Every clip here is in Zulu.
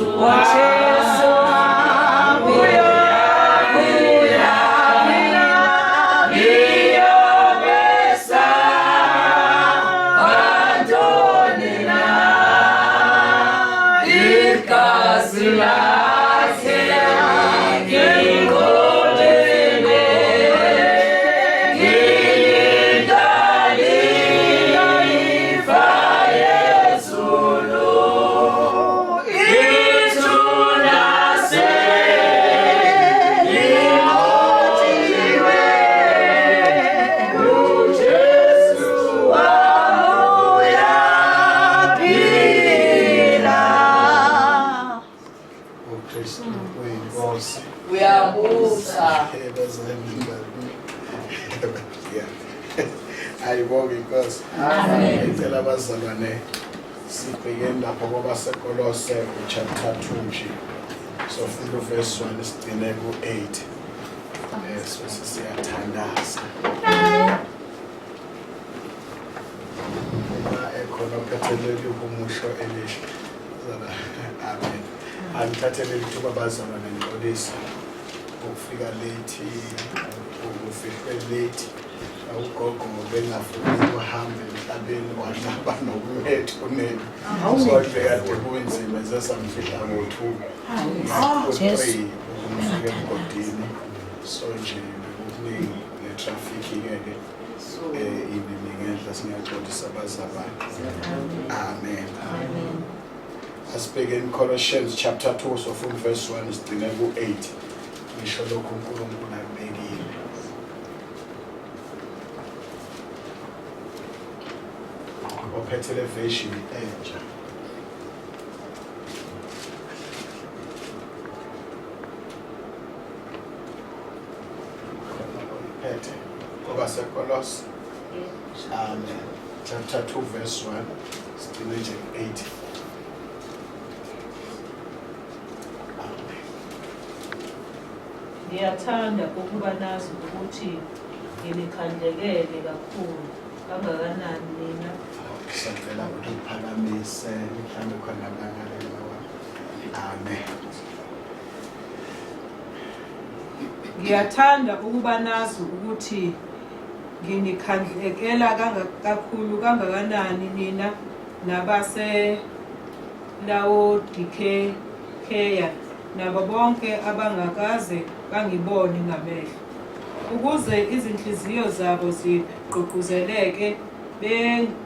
Jesu wami uyaphila, ngiyokwesaba ntoni na? Igazi lakhe nginqobile, ngiyindlalifa yezulu. Ithuna selinqotshiwe, uJesu wami uyaphila. uKristu uyinkosi. Uyabusa. Ayibonge inkosi. Amen. Ngicela abazalwane sibhekeni lapho kwabaseKolose chapter 2 nje. Sofunda uverse 1 sigcine ku-8. So siyathandaza. Uma ekhona ophethe leli humusho elisha. Amen. Angithathe leli thuba bazalwane ngixolise ukufika late, ukufihlwe late. Ugogo bengafuni ukuhamba emhlabeni wahlaba nokumethuneni. So nje kade kunzima sesamfihla ngo-2. Ngo-3 ukumfika emgodini. So nje bekukuningi ne-traffic-ke ke ibimi ngenhla singaxolisa abazalwane. Amen. Asibhekeni Colossians chapter 2 sofunda verse 1 sigcine ku-8. Ngisho lokhu uNkulunkulu akubekile. Ophethe le version entsha. Khona oyiphethe kwabaseKolose. Amen. Chapter 2 verse 1 sigcine nje ku-8. Amen. Ngiyathanda ukuba nazi ukuthi nginikhandlekele kakhulu kangakanani nina. Sacela ukuthi uphakamise mhlawumbe khona abangalelo. Amen. Ngiyathanda ukuba nazi ukuthi nginikhandlekela kakhulu kangakanani nina nabase Lawodikeya nabo bonke abangakaze bangibone ngamehlo, ukuze izinhliziyo zabo zigqugquzeleke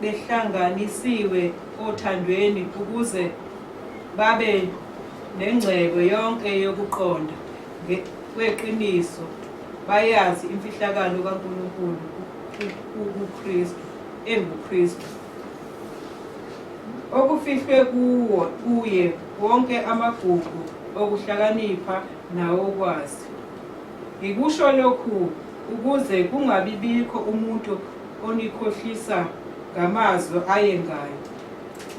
behlanganisiwe othandweni ukuze babe nengcebo yonke yokuqonda kweqiniso, bayazi imfihlakalo kaNkulunkulu kuKristu, enguKristu. Okufihlwe kuwo kuye wonke amagugu okuhlakanipha nawokwazi. Ngikusho lokhu ukuze kungabi bikho umuntu onikhohlisa ngamazwi ayengayo.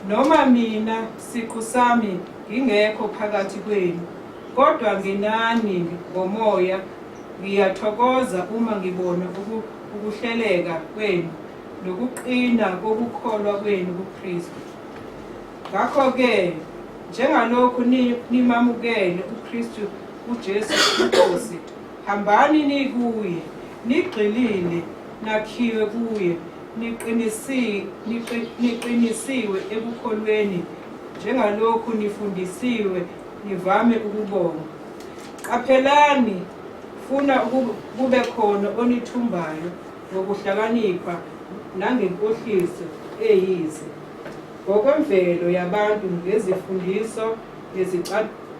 Noma mina siqu sami ngingekho phakathi kwenu, kodwa nginani ngomoya, ngiyathokoza uma ngibona ukuhleleka kwenu nokuqina kokukholwa kwenu kuKristu. Ngakho-ke, njengalokhu nimamukele uKristu uJesu iNkosi, hambani nikuye, nigxilile, nakhiwe kuye, niqinisiwe ekukholweni njengalokhu nifundisiwe, nivame ukubonga. Qaphelani funa kube khona onithumbayo ngokuhlakanipha nangenkohliso eyize, ngokwemvelo yabantu ngezifundiso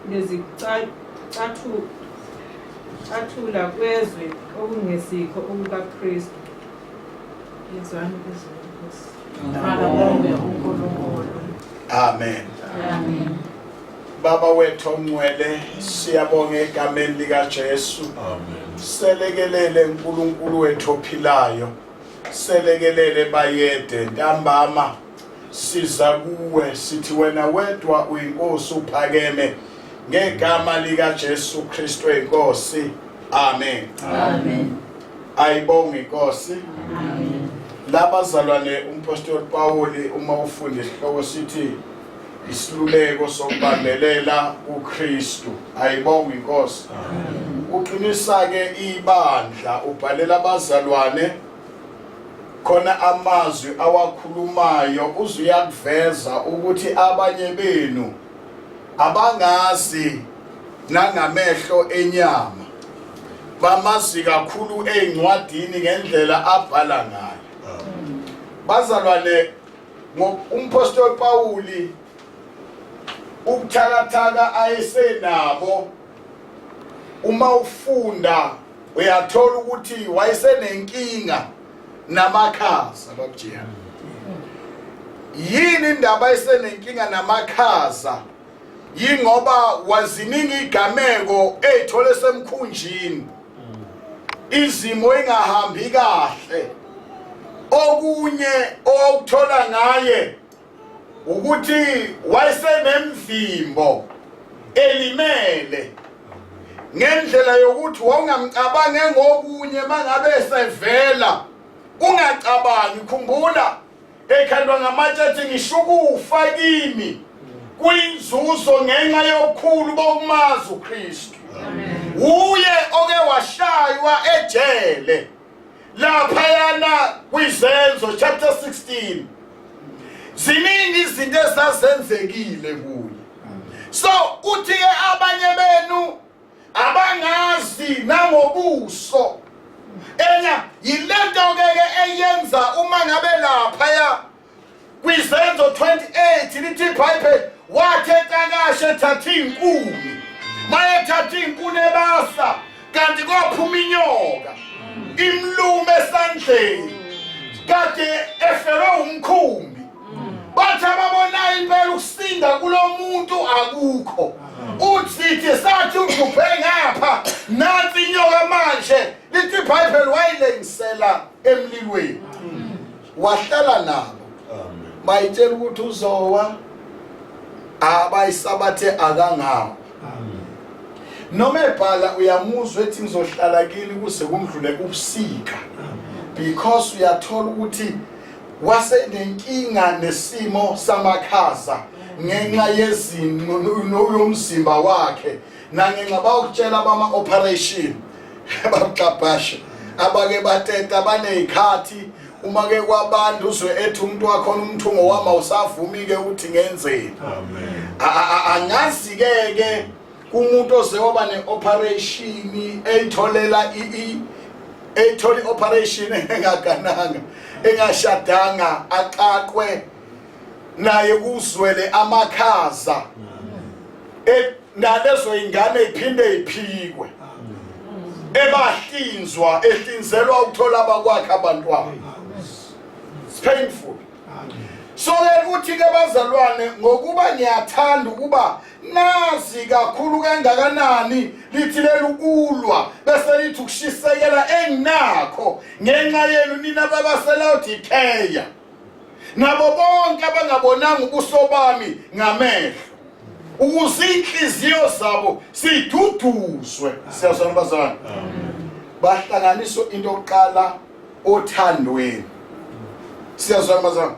nezicathula kwezwe okungesikho okukaKristu. Yizwani izwi leNkosi. Makabongwe uNkulunkulu. Amen. Amen. Baba wethu ongcwele, siyabonga egameni likaJesu. Amen. Selekelele uNkulunkulu wethu ophilayo. Selekelele bayede ntambama siza kuwe sithi wena wedwa uyinkosi uphakeme ngegama likaJesu Kristu inkosi. Amen. Amen. Ayibonge inkosi. Amen. Labazalwane umpostoli Pawuli uma ufunda isihloko sithi Isiluleko sokubambelela kuKristu. Ayibongwe iNkosi. Uqinisa ke ibandla, ubhalela abazalwane khona amazwi awakhulumayo, uze uyakuveza ukuthi abanye benu abangazi nangamehlo enyama, bamazi kakhulu ey'ncwadini ngendlela abhala ngayo. Bazalwane, umphostoli Pawuli ubuthakathaka ayesenabo, uma ufunda uyathola ukuthi wayesenenkinga namakhaza babujiya. Yini indaba esenenkinga namakhaza? Yingoba waziningi igameko eyithole semkhunjini, izimo engahambi kahle. Okunye okuthola ngaye ukuthi wayesenemvimbo elimele ngendlela yokuthi wawungamcabange ngokunye mangabe sevela, ungacabangi. Khumbula ekhandwa ngamatshe ethi ngisho ukufa kimi kuyinzuzo ngenxa yobukhulu bokumazi uKristu. Uye oke washaywa ejele laphayana kwiZenzo chapter 16. Ziningi izinto ezazenzekile kuye. So uthi ke abanye benu abangazi nangobuso. Enya yilento ke ke eyenza uma ngabe laphaya kwiZenzo 28 lithi iBhayibheli wathi etakashe ethatha iy'nkuni, mayethatha iy'nkuni ebasa, kanti kwaphuma inyoka imlume esandleni, kade efelwe umkhumbi. Bathi ababonayo impela ukusinda kulo muntu akukho. Uthi sathi udluphe ngapha, nansi inyoka manje. Lithi iBhayibheli wayilengisela emlilweni, wahlala nabo, bayitshela ukuthi uzowa, abayisabathe akangawo. Noma ebhala uyamuzwa ethi ngizohlala kini kuze kumdlule ubusika, because uyathola ukuthi wasenenkinga nesimo samakhaza ngenxa yezimo yomzimba wakhe, nangenxa bawukutshela bama operation babuxabhashe abake bateta baney'khathi. Uma ke kwabantu uzwe ethi umuntu wakhona umthungo wami awusavumi-ke ukuthi ngenzeni. Angazi-ke ke kumuntu oze waba ne-operation eyitholela eyithola i-operation engagananga, engashadanga, aqaqwe naye uzwele amakhaza, nalezo ingane iphinde iphikwe, ebahlinzwa ehlinzelwa ukuthola abakwakhe abantwana. It's painful. So ke uthi ke bazalwane, ngokuba ngiyathanda ukuba nazi kakhulu kangakanani, lithi lelukulwa bese lithi ukushisekela enginakho ngenxa yenu nina babaseLaodikeya nabo bonke abangabonanga ubuso bami ngamehlo, ukuze inhliziyo zabo siduduzwe. Siyazwana bazalwane? Bahlanganiswa into yokuqala othandweni. Siyazwana bazalwane?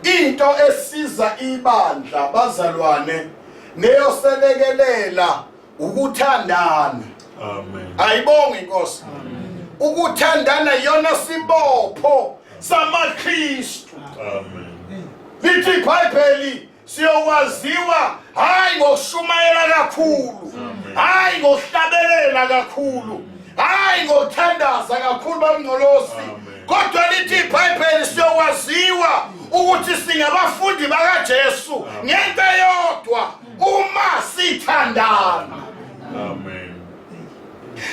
Into esiza ibandla bazalwane neyoselekelela ukuthandana. Amen. Ayibonge inkosi. Ukuthandana iyona sibopho samaKristu. Amen. Lithi iBhayibheli siyokwaziwa hayi ngokushumayela kakhulu, hayi ngokuhlabelela kakhulu, hayi ngokuthandaza kakhulu bamngcolosi, Amen. kodwa lithi iBhayibheli siyokwaziwa ukuthi singabafundi bakaJesu ngento eyodwa, uma sithandana. Amen.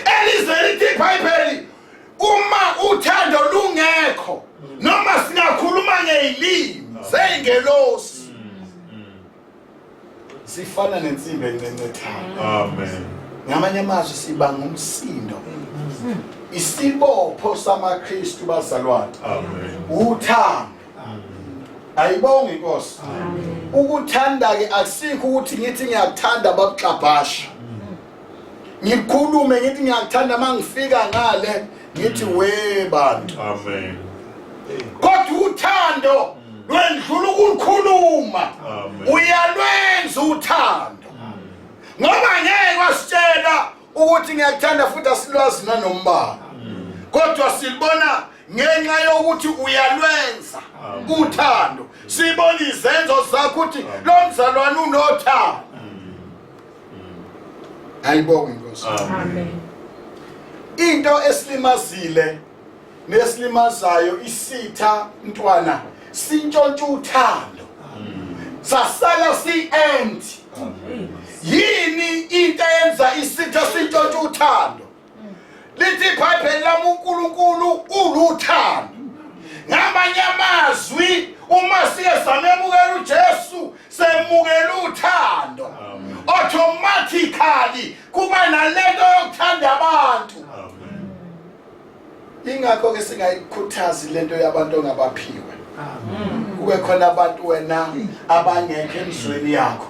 Elize lithi iBhayibheli uma uthando lungekho, noma singakhuluma ngezilimi zeyingelosi, sifana nensimbi encencethayo. Amen. Ngamanye amazwi sibanga umsindo. Isibopho samaKristu bazalwane Amen. uthando. Ayibonge inkosi. Ukuthanda ke akusikho ukuthi ngithi ngiyakuthanda bakuxabhasha, ngikhulume ngithi ngiyakuthanda, mangifika ngale ngithi we bantu. Amen. Kodwa uthando Lwendlula ukukhuluma. Uyalwenza uthando. Ngoba ngeke wasitshela ukuthi ngiyakuthanda futhi asilwazi nanombala. Kodwa silibona ngenxa yokuthi uyalwenza uthando. Sibona izenzo zakho ukuthi lo mzalwane unothando. Ayibonge inkosi. Amen. Into esilimazile nesilimazayo isitha mntwana sintshontsha uthando. Sasala si-end. Yini into eyenza isitha sintshontsha uthando? Lithi iBhayibheli lami uNkulunkulu uluthando. Ngamanye amazwi uma siye samemukela uJesu semukela uthando. Automatically kuba nalento yokuthanda abantu. Ingakho ke singayikhuthazi lento yabantu ongabaphiwe. Kube khona abantu wena abangekho emzweni yakho.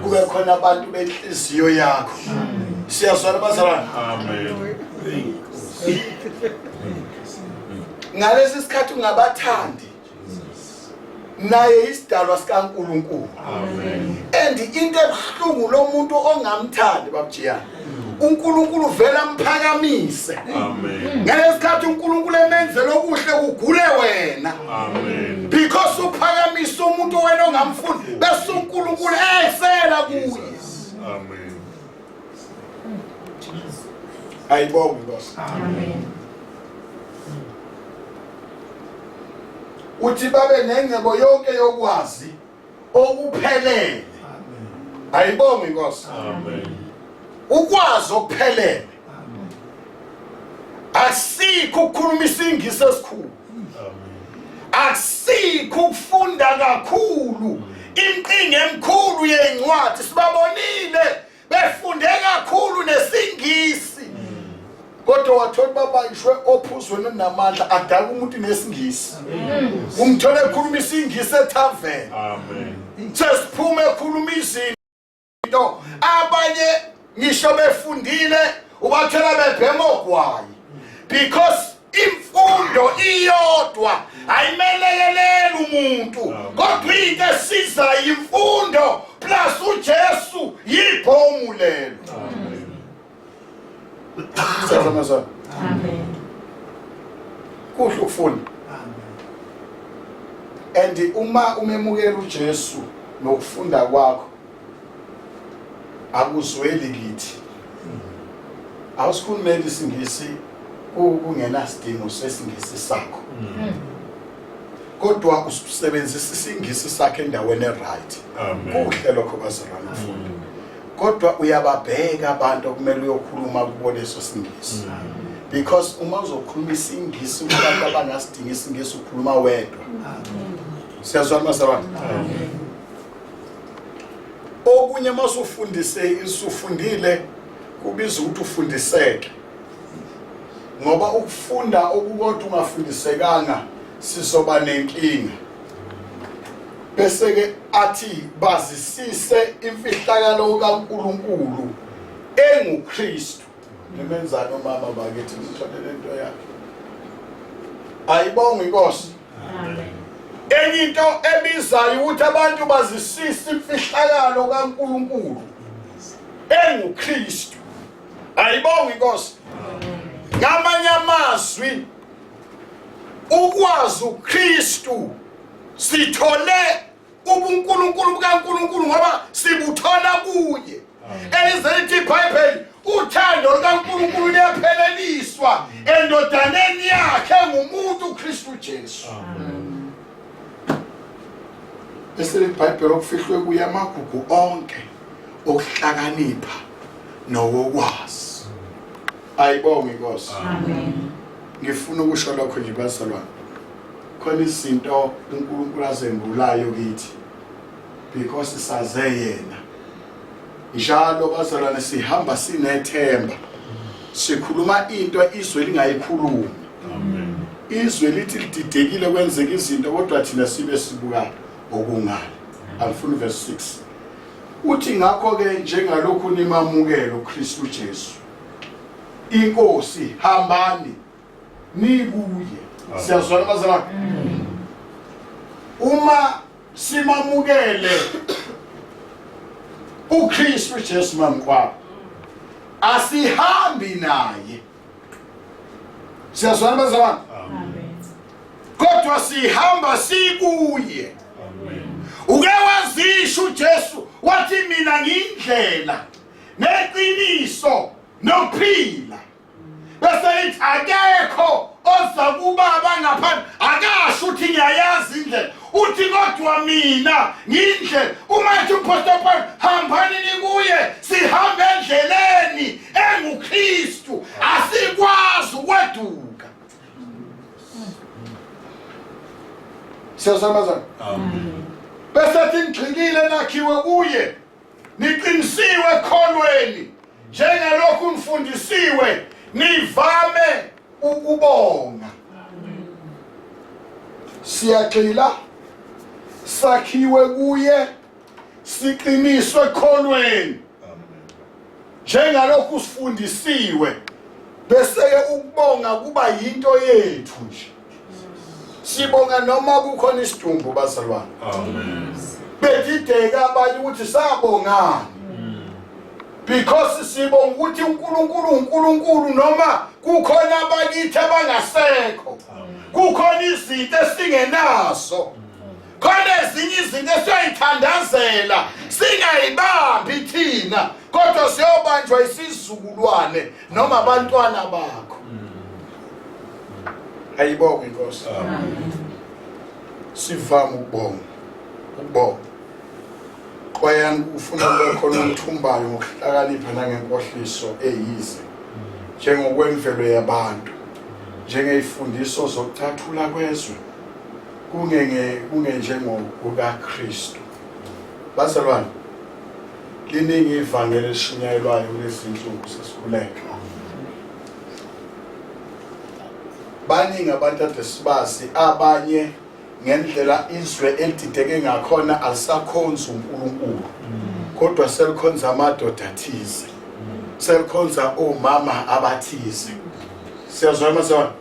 Kube khona abantu benhliziyo yakho. Siyazwana bazalwane? Amen. Ngalesi sikhathi ungabathandi. Naye isidalwa sikaNkuluNkulu. Amen. And into ebuhlungu lomuntu ongamthandi babujiyana. uNkulunkulu vela amphakamise. Amen. Ngalesikhathi uNkulunkulu emenzele okuhle kugule wena. Amen. Because uphakamisa umuntu wena ongamfuni bese uNkulunkulu esela kuye. Amen. Ayibonge Nkosi. Amen. Uthi babe nengcebo yonke yokwazi okuphelele. Ayibonge Nkosi. Amen. Ukwazi okuphelele. Asikho ukukhuluma isingisi esikhulu. Asikho ukufunda kakhulu. Imqinge emkhulu yencwadi sibabonile befunde kakhulu nesingisi. Kodwa wathola babanjwe ophuzweni onamandla adaka umuntu nesingisi. Umthole ekhuluma isingisi etavern. Amen. Sesiphume ekhuluma izinto abanye ngisho befundile ubathola bebhema ogwayi because imfundo iyodwa ayimelekeleli umuntu kodwa into esiza imfundo plus uJesu yibhomu lelo. Siyazama. Amen. Kuhle ukufunda. And uma umemukela uJesu nokufunda kwakho akuzweli kithi. Awusikhulumeli isingisi kungenasidingo sesingisi sakho. Kodwa usebenzisa isingisi sakhe endaweni eright. Amen. Kuhle lokho bazalwane ukufunda. Kodwa uyababheka abantu okumele uyokhuluma kubo leso singisi. Because uma uzokhuluma isingisi kubantu abangasidingi isingisi ukhuluma wedwa. Siyazwana bazalwane? Okunye masufundise isufundile kubiza ukuthi ufundiseke. Ngoba ukufunda okukodwa ungafundisekanga sizoba nenkinga. Bese ke athi bazisise imfihlakalo kaNkuluNkulu enguKristu. Nimenzani omama bakithi ngithole lento yakhe. Ayibonge inkosi. Amen. Enye into ebizayo ukuthi abantu bazisise imfihlakalo kaNkuluNkulu enguKristu. Ayibonge inkosi. Ngamanye amazwi ukwazi uKristu sithole ubuNkulunkulu bukaNkulunkulu ngoba sibuthola kuye. Elize lithi iBhayibheli uthando lukaNkulunkulu luyapheleliswa endodaneni yakhe ngumuntu uKristu Jesu. Bese iBhayibheli okufihlwe kuye amagugu onke okuhlakanipha nowokwazi. Ayibonge inkosi. Amen. Ngifuna ukusho lokho nje bazalwane. Khona izinto uNkulunkulu azembulayo kithi because saze yena. Njalo bazalwane sihamba sinethemba. Sikhuluma into izwe lingayikhulumi. Amen. Izwe lithi lididekile kwenzeka izinto kodwa thina sibe sibuka okungale. Angifuni verse 6. Uthi ngakho ke njengalokhu nimamukela uKristu Jesu. Inkosi hambani nikuye. Siyazwana bazalwane? Uma simamukele uKristu Jesu mamkwabo, asihambi naye. Siyazwana bazalwane? Amen. Kodwa sihamba sikuye. Uke wazisho uJesu wathi mina ngiyindlela neqiniso nokuphila. Bese ithi akekho oza kubaba ngaphandle, akasho ukuthi ngiyayazi indlela, uthi kodwa mina ngiyindlela. Uma ethi uMpostoli Paul hambani nikuye, sihambe endleleni enguKristu, asikwazi ukweduka. Siyazamazana. Amen. Bese ethi nigxilile nakhiwe kuye, niqinisiwe ekholweni njengalokhu nifundisiwe, nivame ukubonga. Siyagxila, sakhiwe kuye, siqiniswe ekholweni njengalokhu sifundisiwe, bese-ke ukubonga kuba yinto yethu nje. Sibonga noma kukhona isidumbu bazalwane. Amen. Bedideka abanye ukuthi sabongani, because sibonga ukuthi uNkulunkulu uNkulunkulu noma kukhona abakithi abangasekho, kukhona izinto esingenazo, khona ezinye izinto esiyayithandazela singayibambi thina, kodwa siyobanjwa isizukulwane noma abantwana bakho. Ayibonge inkosi. Sivame ukubonga, ukubonga. Xwayani ufuna kube khona umthumbayo ngokuhlakanipha nangenkohliso eyize, njengokwemvelo yabantu, njengezifundiso zokucathula kwezwe, kungenge kungenjengokukaKristu. Bazalwane, liningi ivangeli elishunyayelwayo kulezi nsuku sesikhuleka. Baningi abantu ade sibazi, abanye ngendlela izwe elidideke ngakhona alisakhonzi uNkulunkulu, kodwa selikhonza amadoda athize, selikhonza omama abathize. Siyazwana mazalwane?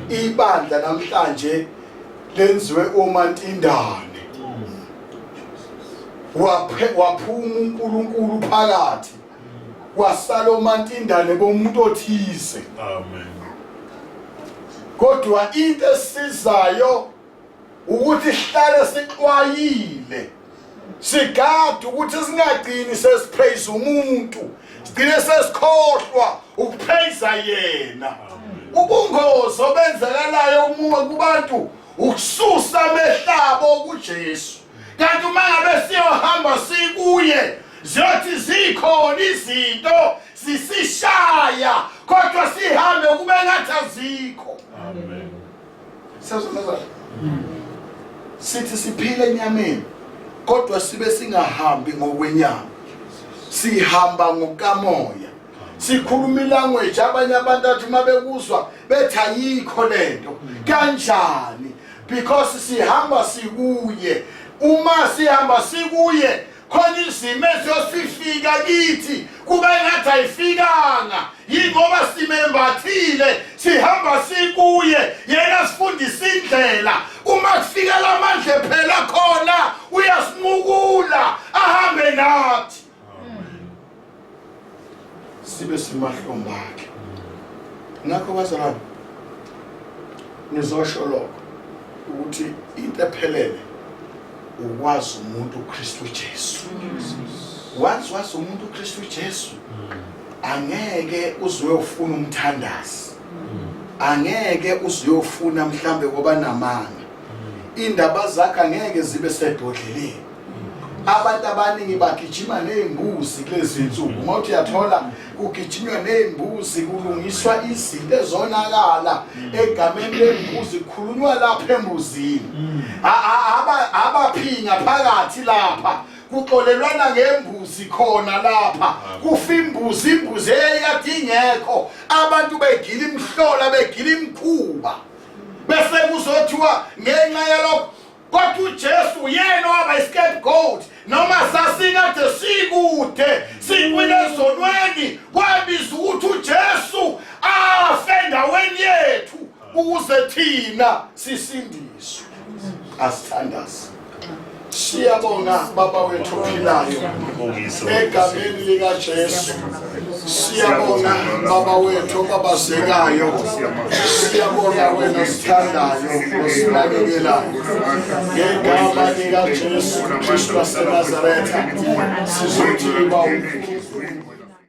Ibandla namhlanje lenziwe omantindane, waphuma uNkulunkulu phakathi, kwasala omantindane bomuntu othize. Amen. Kodwa into esizayo ukuthi sihlale sixwayile, sigade ukuthi singagcini sesipraise umuntu, sigcine sesikhohlwa ukupraise yena. Ubungozi obenzakalayo umuwe kubantu ukususa amehlabo kuJesu, kanti uma ngabe siyohamba sikuye ziyothi zikhona izinto zisishaya, kodwa sihambe kube ngathi azikho. Amen. Siyazwana? Sithi siphile enyameni, kodwa sibe singahambi ngokwenyama, sihamba ngokamoya. Sikhuluma ilanguage abanye abantu athi uma bekuzwa bethi ayikho lento, kanjani? Because sihamba sikuye. Uma sihamba sikuye, khona izimo eziyosifika kithi kube ngathi ayifikanga, yingoba simembathile, sihamba sikuye, yena sifundisa indlela. Uma kufika lamandla phela khona uyasimukula ahambe nathi, sibe simahlombe akhe. Ngakho bazalwane, ngizosho lokho ukuthi into ephelele ukwazi umuntu uKristu Jesu. Once wazi umuntu uKristu Jesu, angeke uze uyofuna umthandazi, angeke uze uyofuna mhlambe ngoba namanga, indaba zakhe angeke zibe sebhodleleni. Abantu abaningi bagijima nezimbuzi kulezi nsuku, uma uthi uyathola kugijinywa nezimbuzi, kulungiswa izinto ezonakala egameni lembuzi, kukhulunywa lapha embuzini, abaphinga phakathi lapha, kuxolelwana ngembuzi khona lapha, kufa imbuzi, imbuzi eyayikade ingekho, abantu begila imihlola, begila imikhuba, bese kuzothiwa ngenxa yalokho. Kodwa uJesu yena owaba iscapegoat, noma sasikade sikude sikwile ezonweni, kwabiza ukuthi uJesu afe endaweni yethu ukuze thina sisindiswe. Asithandaze. Siyabonga Baba wethu ophilayo egameni likaJesu. Siyabonga Baba wethu obabazekayo. Siyabonga wena osithandayo osinakekelayo. Ngegama likaJesu Kristu waseNazaretha sizothi ba